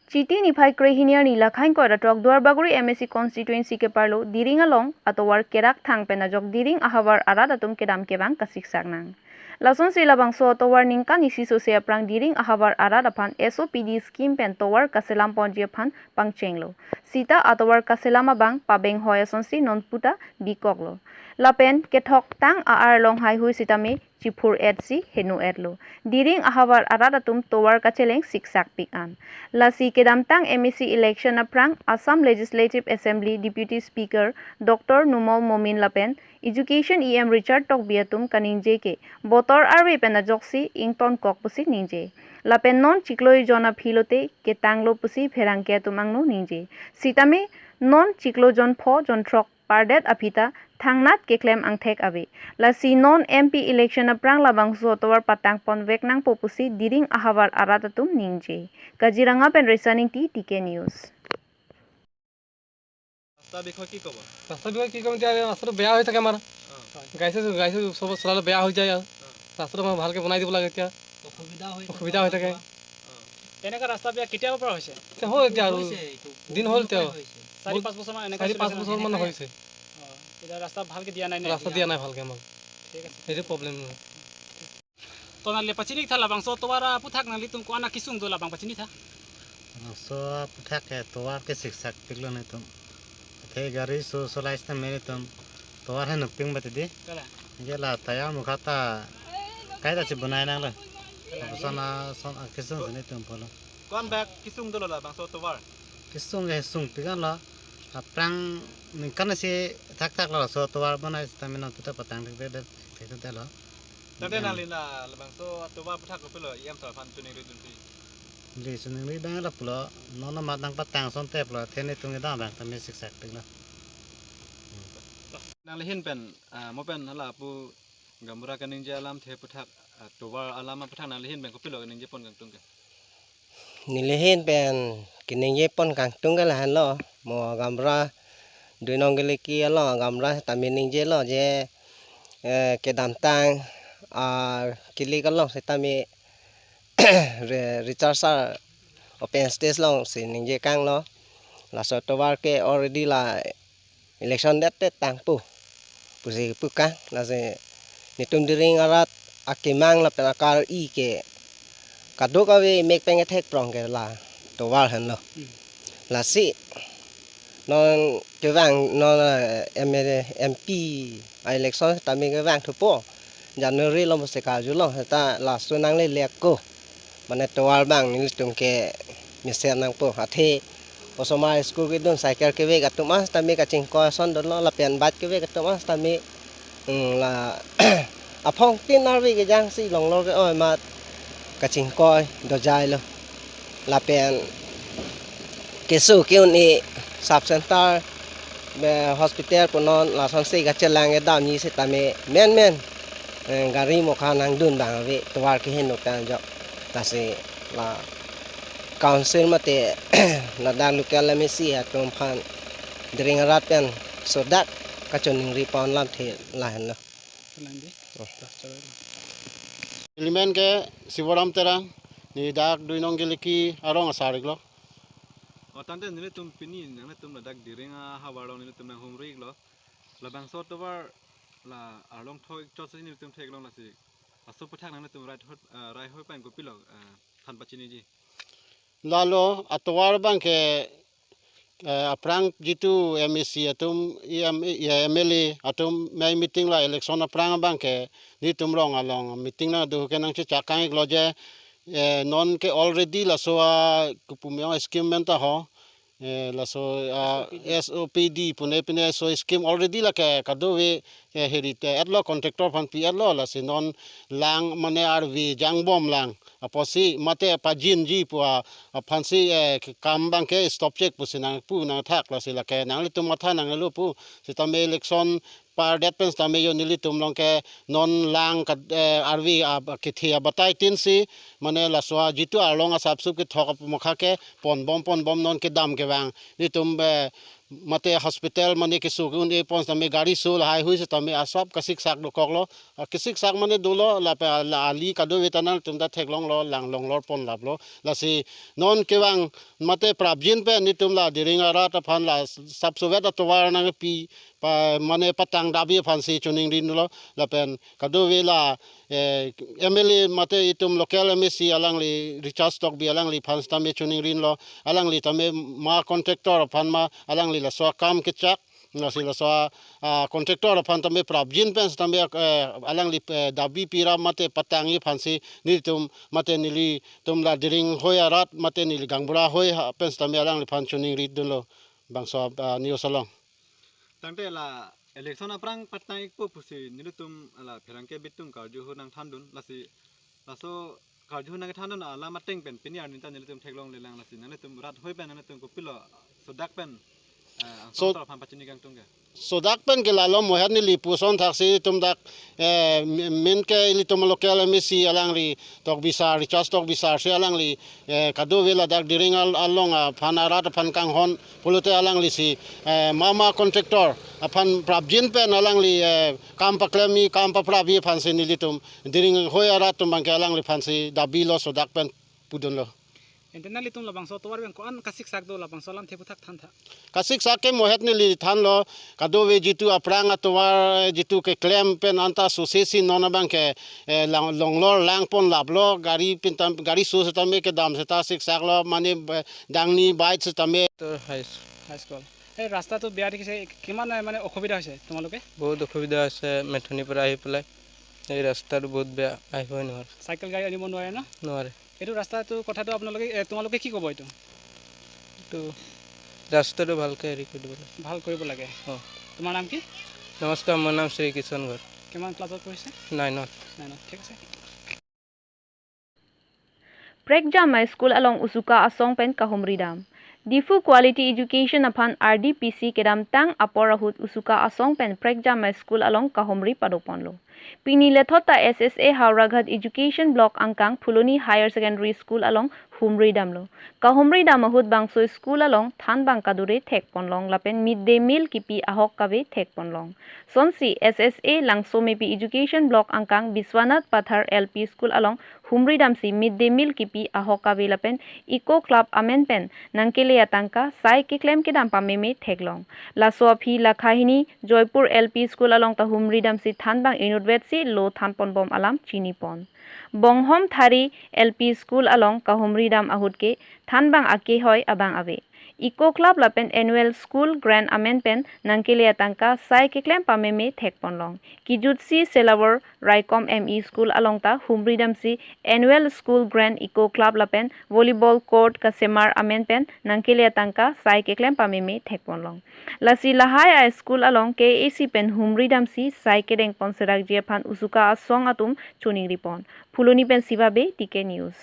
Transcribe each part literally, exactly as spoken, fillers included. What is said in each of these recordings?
Chiti niphai krehini arni lakhai ingkoi ra throk Duarbagori M A C constituency keparlo Diring along atovar kerak thang pen ajok Diring ahavar arat atum kedam kevang kasiksak nang. Lasonsi labangso atovar ningkan isi sose aphrang Diring ahavar arat aphan S O P D scheme pen tovar kaselam ponji aphan pangchenglo. Sita atovar kaselam abang pabenghoi asonsi nonputa bikoklo. Lapen kethok tang a-arlong haihui sitame chiphur-etsi heno-etlo. Diring ahavar arat atum tovar kacheleng siksak pik an. Lasi kedamtang M A C election aphrang Assam Legislative Assembly Deputy Speaker Doctor Numal Momin lapen Education E M Richard Tokbi atum kaningje ke botor arve pen ajoksi ingtonkok pusi ningje. Lapen non chiklo ejon aphi lote ketanglo pusi pherangke atum angno ningje. Sitame non chiklo jon pho jon throk pardet aphi ta thangnat keklem angthek ave. Lasi non M P election aphrang labangso atovar patang ponvek nangpo pusi Diring ahavar arat atum ningje. Kaziranga pen Resa Ningti, T K News. ৰাস্তাৰ বিষয়ে কি ক'ব? ৰাস্তাৰ বিষয়ে কি ক'ম এতিয়া, ৰাস্তাটো বেয়া হৈ থাকে আমাৰ। অ। গাড়ী চাড়ী, গাড়ী চাড়ী চব চলালে বেয়া হৈ যায় আৰু। অ। ৰাস্তাটো আমাক ভালকে বনাই দিব লাগে এতিয়া। অসুবিধা হৈ থাকে অসুবিধা হৈ অহা থাকে। যোৱা। অ। তেনেকা ৰাস্তা বেয়া কেতিয়াৰ পৰা হৈছে? এতিয়া হ'ল এতিয়া আৰু। হৈছে এইটো। দিন হ'ল এতিয়া। হৈছে। চাৰি বহুত পাঁচ বছৰমান এনেকা চাৰি চলি পাঁচ আছে ন? বছৰমান এনেকাই। হৈছে। অ, এতিয়া ৰাস্তা ভালকে দিয়া নাই নে? ৰাস্তা দিয়া নাই ভালকে আমাক। ঠিক আছে। সেইটো প্ৰব্লেম হয়। To nangli pachini tha labangso tovar aputhak nanglitum ko-an akesung do labang pachini tha. Labangso aputhak ke tovar ke siksak piklo netum. Athe gari so solai sita me netum tovar henoping bati di. Kala. Ningje la tayar mukha ta kaita chibonai nanglo. Kala. Labangso ason akesung si netum pulo. Ko-an bak kesung dolo labangso tovar? Kesung ke sung pikan lo. Aphrang ningkan si thakthak lo so tovar bonai sita me nonputa patang thekthedet thekthedetlo. Tangte nangli la labangso tovar aputhak kopilo E M sir aphan chiningri dunsi? Neli chiningri abang lapulo, non amat nangpatang asonte pulo, athe netum kedam abang tame siksak piklo. Nangli ahin pen, ah, mo pen hala apu gaonbura kaningje alamthe aputhak, ah, tovar alam aputhak nangli ahin pen kopilo kaningje pon kangtung ke? Neli ahin pen kaningje pon kangtung ke lahenlo, mo gaonbura Duinong Geleki along gaonbura tame ningjelo je, eh, kedamtang, ah, Kilik along sitame re-, Richard sir open stage alongsi ningje kanglo. Laso tovar ke already la election det te tangpo pusi pu kang, lasi netum Diring arat akemang lapen akar-i ke kadokave mek pen kethek prong ke la tovar henlo. Hmm. Lasi non kevang non, eh, M L A, M P a-election tame kevang thupo. January lo mo se karjulong ta laso nanglelek ko. Mane tovar abang nelitum ke mesen nangpo. Athe osomar school kedun cycle kevek atum an sitame kachingkoi ason dolo lapen bike kevek atum an sitame, mm, la aphong tin arve kejangsi longlor ke-oi amat kachingkoi dojailo. Lapen keso ke-un-e sub center, eh, hospital punon lasonsi kachelang kedamji sitame menmen, eh, gari mokha nangdun abang ave tovar keheno pen ajok. Lasi la council mate ladak local M A C atum aphan Diring arat pen sodak kachiningri pon alamthe lahenlo. Kalang di. Oh. Dah, coba dulu. Neli men ke Siboram Terang, neli dak Duinong Geleki arong asar iklo. O tangte nelitum pini nanglitum ladak Diring ahavar along nelitum nanghumri iklo. Labangso tovar la arlong thok ik chot si nelitum theklong lasi. Laso aputhak nanglitum rai hoi, eh, rai hoi pen kopilo, eh, than pachiniji. Lalo atovar abang ke, eh, aphrang jitu M A C atum, E M, eh, M L A atum mei meeting la election aphrang abang ke netum rong along meeting nangdo ke nangchechak kang iklo je, eh, non ke already laso a kopumyong scheme pen ta ho, eh, laso a S O P D. S O P D pune pine so scheme already lake kadokave, eh, heri te-etlo, contractor aphan pi-etlo, lasi non lang mane arve jangbom lang apotsi mate pajinji pu aphansi, eh, kam abang ke stop chek pusi nangpu nangthak, lasi lake nanglitum matha nanglo pu. Sitame election pardet pen sitame jo nelitum along ke non lang ka, eh, arve a kethe abatai tin si mane laso a jitu arlong asapsup kethok apumokha ke ponbom ponbom non kedam kevang. Netum, eh, mate hospital mane keso ke-un-e pon sitame gari so lahai hui sitame asap kasiksak dokoklo. Ah, kasiksak mane dolo lapen la ali kadokave ta nangtum ta theklonglo, lang longlor pon laplo. Lasi non kevang mate prapjin pen nelitum la Diring arat aphan la sapsovet atovar nangpi pa mane patang dabi aphansi choningri dunlo lapen kadokave la, eh, M L A mate itum local M A C alangli Richard Tokbi alangliphan sitame choningri dunlo, alangli tame ma contractor aphan ma alangli laso akam kechak, lasi laso a, ah, contractor aphan tame prapjin pen sitame, eh, alangli, eh, dabi pi ra mate patangji aphansi nelitum mate nelitum la Diring hoi arat mate neli gaonbura hoi ha pen sitame alangliphan choningri dunlo bangso, ah, news along. Tangte la election aphrang patang ikpo pusi nelitum la pherangke bitung karju ahut nangthandun, lasi laso karju ahut nangthandun alam ateng pen pini arni ta nelitum theklonglelang, lasi nanglitum rat hoi pen nanglitum kopilo sodak pen, eh, So- angsong tor aphan pachini kangtung ke. Sodak pen ke lalo mohet neli puson thaksi itum dak, eh, mi-, min ke ilitum local M A C alangli Tokbi sir, Richard Tokbi sir si alangli, eh, kadokave ladak Diring al-, along aphan arat aphan kanghon pulote alanglisi, eh, mama contractor aphan prapjin pen alangli, eh, kam paklemji kam paprapji aphansi nelitum Diring hoi arat atum abangke alangliphansi dabilo sodak pen pudunlo. Ante nanglitum labangso atovar pen ko-an kasiksak do labangso alamthe aphuthak thantha. Kasiksak ke mohet neli thanlo, kadokave jitu aphrang atovar jitu keklem pen anta sosesi non abangke, eh, lang, longlor lang pon laplo, gari pintam, gari so sitame kedam seta siksaklo, mane, eh, dangni bike sitame. তো high school. High school. এই ৰাস্তাটো বেয়া দেখিছে, কিমান, এ, মানে অসুবিধা হৈছে তোমালোকে? বহুত অসুবিধা হৈছে, মেথনিৰ পৰা আহি পেলাই এই ৰাস্তাটো বহুত বেয়া, আহিবই নোৱাৰে। চাইকেল গাড়ী আনিব নোৱাৰে ন? নোৱাৰে। এইটো ৰাস্তাটো কথাটো আপোনালোকে, এ, তোমালোকে কি ক'ব এইটো? এইটো ৰাস্তাটো ভালকে হেৰি কৰি দিব লাগে। ভাল কৰিব লাগে। অ। তোমাৰ নাম কি? নমস্কাৰ, মোৰ নাম শ্ৰী কিষণ ঘৰ। কিমান ক্লাছত পঢ়িছে? নাইনত। নাইনত, ঠিক আছে। Prekjam a-school along usuka asong pen kahumri dam. Diphu Quality Education aphan R D P C kedamtang apor ahut usuka asong pen Prekjam a-school along kahumri padoponlo. Pini lethot ta S S A Howraghat Education Block angkang Phuloni Higher Secondary School along humri damlo. Kahumri dam ahut bangso school along thanbang kadure thekponlong lapen mid day meal kipi ahok kave thekponlong. Sonsi S S A Langsomepi Education Block angkang Biswanath Pathar L P School along humri damsi mid day meal kipi ahok kave lapen Eco Club amen pen nangkele atangka sai keklem kedam pameme theklong. Laso aphi la Khahini Joypur L P School along ta humri damsi thanbang inutvetsi lo thanponbom alam chinipon. Bonghom Thari L P School along kahumri dam ahut ke thanbang akehoi abang ave. Eco Club lapen Annual School Grant amen pen nangkele atangka sai keklem pameme thekponlong. Kijutsi Selawor Raikom M E School along ta humri damsi Annual School Grant, Eco Club lapen Volleyball Court kasemar amen pen nangkele atangka sai keklem pameme thekponlong. Lasi lahai a-school along K A A C pen humri damsi sai kedengpon serakji aphan usuka asong atum choningripon. Phuloni pen Siva Bey, T K News.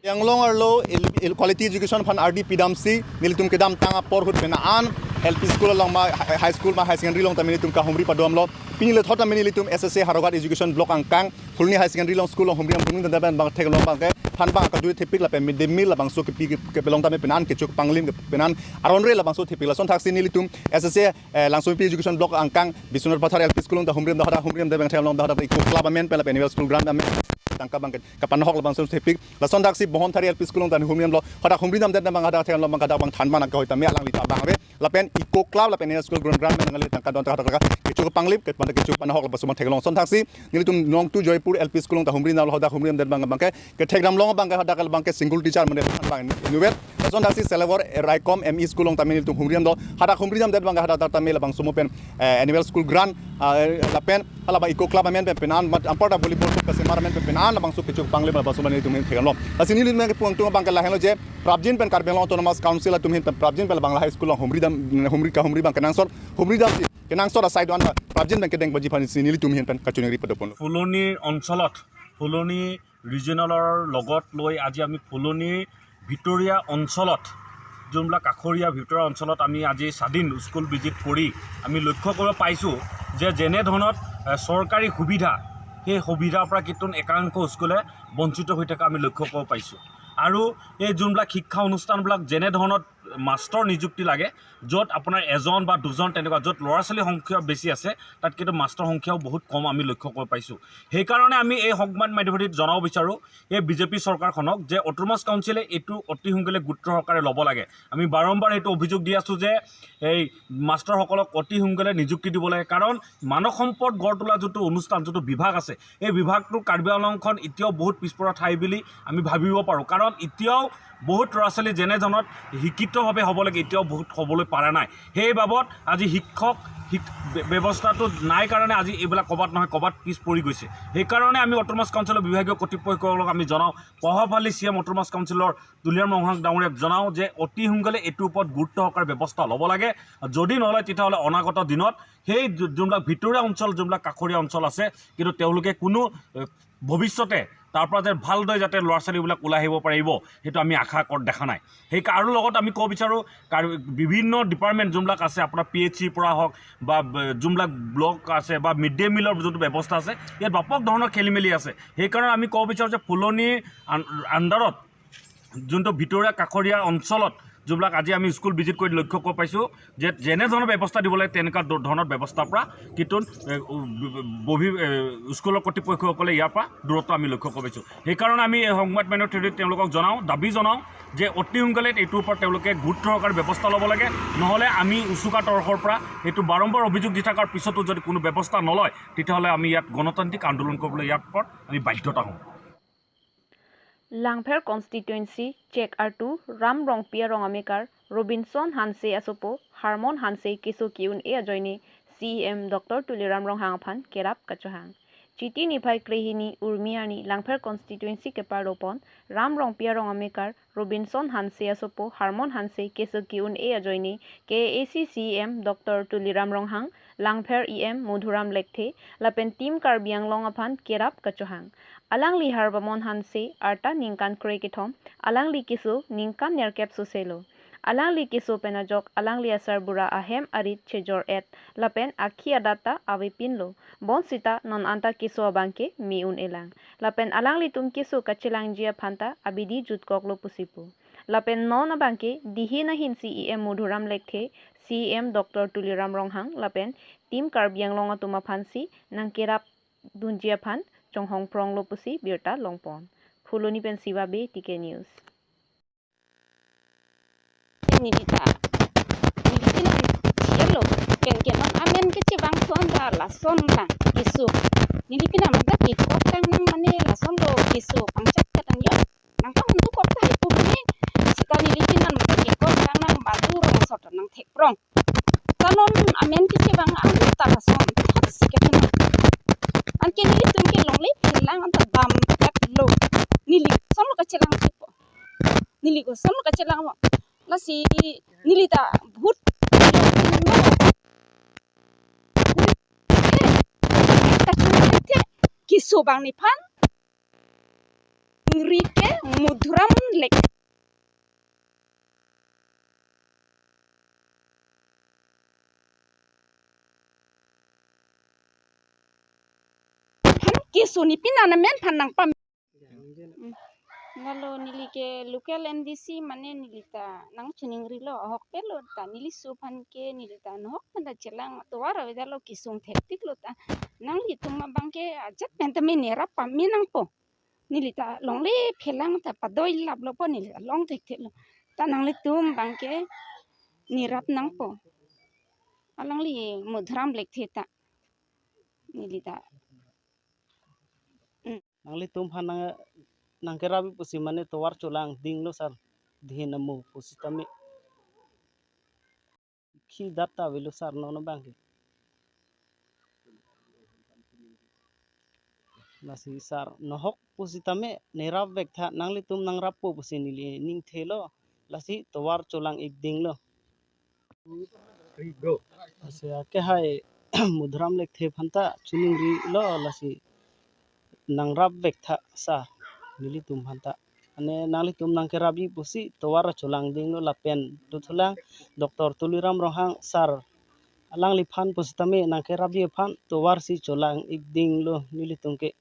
Anglong arlo el-, el-, quality education aphan R D P damsi nelitum kedamtang apor ahut penang L P school along ma, hi-, high school ma, high secondary along tame nelitum kahumri padomlo. Pini lethot tame nelitum S S A Howraghat Education Block angkang Phuloni High Secondary along school along humri dam, humri dam pen bang theklong abangke thanbang kadure thepik lapen mid day meal labangso kipi ke, kepelong tame penang kecho kepanglim ke penang aron-re labangso thepik. Lason thaksi nelitum S S A, eh, Langsomepi Education Block angkang Biswanath Pathar L P School along ta humri dam, hadak humri dam pen theklong, hadak Eco Club amen pen lapen Annual School Grant amen tangka abangke kapanahok labangso thepik. Lason thaksi Bonghom Thari L P School along ta humri damlo. Hadak humri damdet abang hadak theklong abang hadak abang thanbang akehoi tame alangli ta abang ave. Lapen Eco Club lapen Annual School Grant, Grant pen nangkele tangka don ta hadak kecho kepanglim ke panda kecho panahok labangso abang theklong. Lason thaksi nelitum Nongtu Joypur L P School along ta humri damlo, hadak humri damdet abang abangke kethek damlong abangke hadak abangke single teacher mane thanbang inutvet. Lason thaksi Selawor, eh, Raikom M E School along tame nelitum humri damlo. Hadak humri damdet abangke hadak tame labangso mo pen, eh, Annual School Grant, ah, lapen hala abang Eco Club amen pen penang mat ampar ta volleyball court kasemar amen pen penang labangso kecho kepanglim labangso abang nelitum theklong. Lasi neli nangkepu angtung abangke lahenlo je prapjin pen Karbi Anglong Autonomous Council atum ahin pen prapjin pen labang lahai school along humri dam, humri kahumri abang kenangsot humri damsi kenangsot asai do-an prapjin pen kedengponji aphansi nelitum ahin pen kachiningri padoponlo. ফুলনি অঞ্চলত, ফুলনি ৰিজনেলৰ লগত লৈ আজি আমি ফুলনি ভিতৰীয়া অঞ্চলত, যোনবিলাক কাষৰীয়া ভিতৰুৱা অঞ্চলত আমি আজি স্বাধীন স্কুল ভিজিট কৰি আমি লক্ষ্য কৰিব পাইছোঁ যে যেনেধৰণত, এ, চৰকাৰী সুবিধা, সেই সুবিধাৰ পৰা কিন্তু একাংশ স্কুলে বঞ্চিত হৈ থকা আমি লক্ষ্য কৰিব পাইছোঁ। আৰু এই যোনবিলাক শিক্ষা অনুষ্ঠানবিলাক যেনেধৰণত মাষ্টৰ নিযুক্তি লাগে, য'ত আপোনাৰ এজন বা দুজন, তেনেকুৱা য'ত ল'ৰা ছোৱালীৰ সংখ্যা বেছি আছে, তাত কিন্তু মাষ্টৰ সংখ্যাও বহুত কম আমি লক্ষ্য কৰি পাইছোঁ। সেইকাৰণে আমি এই সংবাদ মাধ্যমেদি জনাব বিচাৰোঁ এই বিজেপি চৰকাৰখনক যে অট'নমাছ কাউন্সিলে এইটো অতি সোনকালে গুৰুত্ব সহকাৰে ল'ব লাগে। আমি বাৰম্বাৰ এইটো অভিযোগ দি আছোঁ যে এই মাষ্টৰসকলক অতি সোনকালে নিযুক্তি দিব লাগে, কাৰণ মানৱ সম্পদ গঢ় তোলা যোনটো অনুষ্ঠান, যোনটো বিভাগ আছে, এই বিভাগটো কাৰ্বি আংলংখন এতিয়াও বহুত পিছপৰা ঠাই বুলি আমি ভাবিব পাৰোঁ। কাৰণ এতিয়াও বহুত ল'ৰা ছোৱালী যেনে ধৰণত শিক্ষিতভাৱে হ'ব লাগে, এতিয়াও বহুত হ'বলৈ পৰা নাই। সেই বাবদ আজি শিক্ষক শিক-, ব্য-, ব্যৱস্থাটো নাই কাৰণে আজি এইবিলাক ক'ৰবাত নহয় ক'ৰবাত পিছ পৰি গৈছে। সেইকাৰণে আমি অট'নমাছ কাউন্সিলৰ বিভাগীয় কৰ্তৃপক্ষসকলক আমি জনাওঁ, প্ৰভাৱশালী চি ই এম অট'নমাছ কাউন্সিলৰ তুলিৰাম ৰংহাং ডাঙৰীয়াক জনাওঁ যে অতি সোনকালে এইটোৰ ওপৰত গুৰুত্ব সহকাৰে ব্যৱস্থা ল'ব লাগে। যদি নলয়, তেতিয়াহ'লে অনাগত দিনত সেই যো-, যোনবিলাক ভিতৰুৱা অঞ্চল, যোনবিলাক কাষৰীয়া অঞ্চল আছে, কিন্তু তেওঁলোকে কোনো, এ, ভৱিষ্যতে তাৰ পৰা যে ভালদৰে যাতে ল'ৰা ছোৱালীবিলাক ওলাই আহিব পাৰিব, সেইটো আমি আশা কৰ-, দেখা নাই। সেই কা-, আৰু লগত আমি ক'ব বিচাৰোঁ, কাৰ-, বিভিন্ন ডিপাৰ্টমেণ্ট যোনবিলাক আছে, আপোনাৰ পি এইচ চিৰ পৰা হওক বা ব-, যোনবিলাক ব্লক আছে বা মিড ডে মিলৰ যোনটো ব্যৱস্থা আছে, ইয়াত ব্যাপক ধৰণৰ খেলি মেলি আছে। সেইকাৰণে আমি ক'ব বিচাৰোঁ যে ফুলনিৰ আন-, আণ্ডাৰত যোনটো ভিতৰুৱা কাষৰীয়া অঞ্চলত যোনবিলাক আজি আমি স্কুল ভিজিট কৰি লক্ষ্য কৰিব পাইছোঁ যে যেনে ধৰণৰ ব্যৱস্থা দিব লাগে, তেনেকুৱা ধ-, ধৰণৰ ব্যৱস্থাৰ পৰা কিন্তু, এ, উ, ব-, ব-, বহি, এ, স্কুলৰ কৰ্তৃপক্ষসকলে ইয়াৰ পৰা দূৰত্ব আমি লক্ষ্য কৰিব পাইছোঁ। সেইকাৰণে আমি এই সংবাদ মেলৰ থ্ৰুদি তেওঁলোকক জনাওঁ, দাবী জনাওঁ যে অতি সোনকালে এইটোৰ ওপৰত তেওঁলোকে গুৰুত্ব সহকাৰে ব্যৱস্থা ল'ব লাগে, নহ'লে আমি উচুকা তৰফৰ পৰা এইটো বাৰম্বাৰ অভিযোগ দি থকাৰ পিছতো যদি কোনো ব্যৱস্থা নলয়, তেতিয়াহ'লে আমি ইয়াত গণতান্ত্ৰিক আন্দোলন কৰিবলৈ ইয়াৰ ওপৰত আমি বাধ্যতা হ'ম। Langpher constituency chek artu Ram Rongpi arong amekar Robinson Hanse asopo Harmon Hanse keso ki-un-e ajoine C E M Doctor Tuliram Ronghang aphan kerap kachohang. Chiti niphai krehini Urmi arni Langpher constituency keparlopon Ram Rongpi arong amekar Robinson Hanse asopo Harmon Hanse keso ki-un-e ajoine K A A C C E M Doctor Tuliram Ronghang, Langpher E M Madhuram Lekthe lapen Team Karbi Anglong aphan kerap kachohang. Alangli Harbamon Hanse arta ningkan krekethom, alangli keso ningkan nerkep soselo. Alangli keso pen ajok alangli asarbura ahem arit chejor-et lapen akhi adat ta avepinlo. Bonsita non anta keso abangke me-un-elang. Lapen alanglitum keso kachelangji aphanta abidi jutkoklo pusi pu. Lapen non abangke dihin ahin C E M Madhuram Lekthe, C E M Doctor Tuliram Ronghang lapen Team Karbi Anglong atum aphansi nangkerap dunji aphan chonghong pronglo pusi birta longpon. Phuloni pen Siva Bey, T K News. Neli ta, neli pin yelo, ken ken non amen kechevang thon ta lason ta keso. Neli pin amat ta kekok tang nang mane lason lo keso pangchak katang yo. Nangpahun dokok tahai pu mane, seta neli pin amat ta kekok tang nang balu rong sot nangthek prong. Ta non amen kechevang an ta lason thot si kepin. Anke nelitum ke longle phelang anta damketlo. Neli kosonlo kachelang chipo. Neli kosonlo kachelang mo. Lasi neli ta bhut kachelang the keso bang nephan. Ningri ke Madhuram Lekthe. Phan keso neli pin amen phan nangpam. Hmm. Lalo neli ke local M D C mane neli ta nangchiningrilo, ahokpetlo ta neli so aphan ke neli ta nahok aphan ta chelang tovar avedetlo kesung thektiklo ta nanglitum abangke ajat pen tame nerap pame nangpo. Neli ta longle phelang ta padoi laplo po neli ta long thekthelo. Ta nanglitum abangke nerap nangpo. Alangli Madhuram Lekthe ta. Neli ta. Nanglitum aphan nang, nangkerap pusi mane tovar cholangdinglo sir. Dihin amo pusitame. Akhi adat ta avelo sir non abangke. Lasi sir nahok pusitame nerapvek tha nanglitum nangrappo pusi neli ningthelo. Lasi tovar cholang-ikdinglo. Lasi akehai Madhuram Lekthe aphan ta chiningrilo lasi nangrapvek tha sir nelitum aphan ta. Mane nanglitum nangkerapji pusi tovar cholangdinglo lapen dothulang Doctor Tuliram Ronghang sir alangliphan pusitame nangkerapji aphan tovar si cholang-ikdinglo nelitum ke.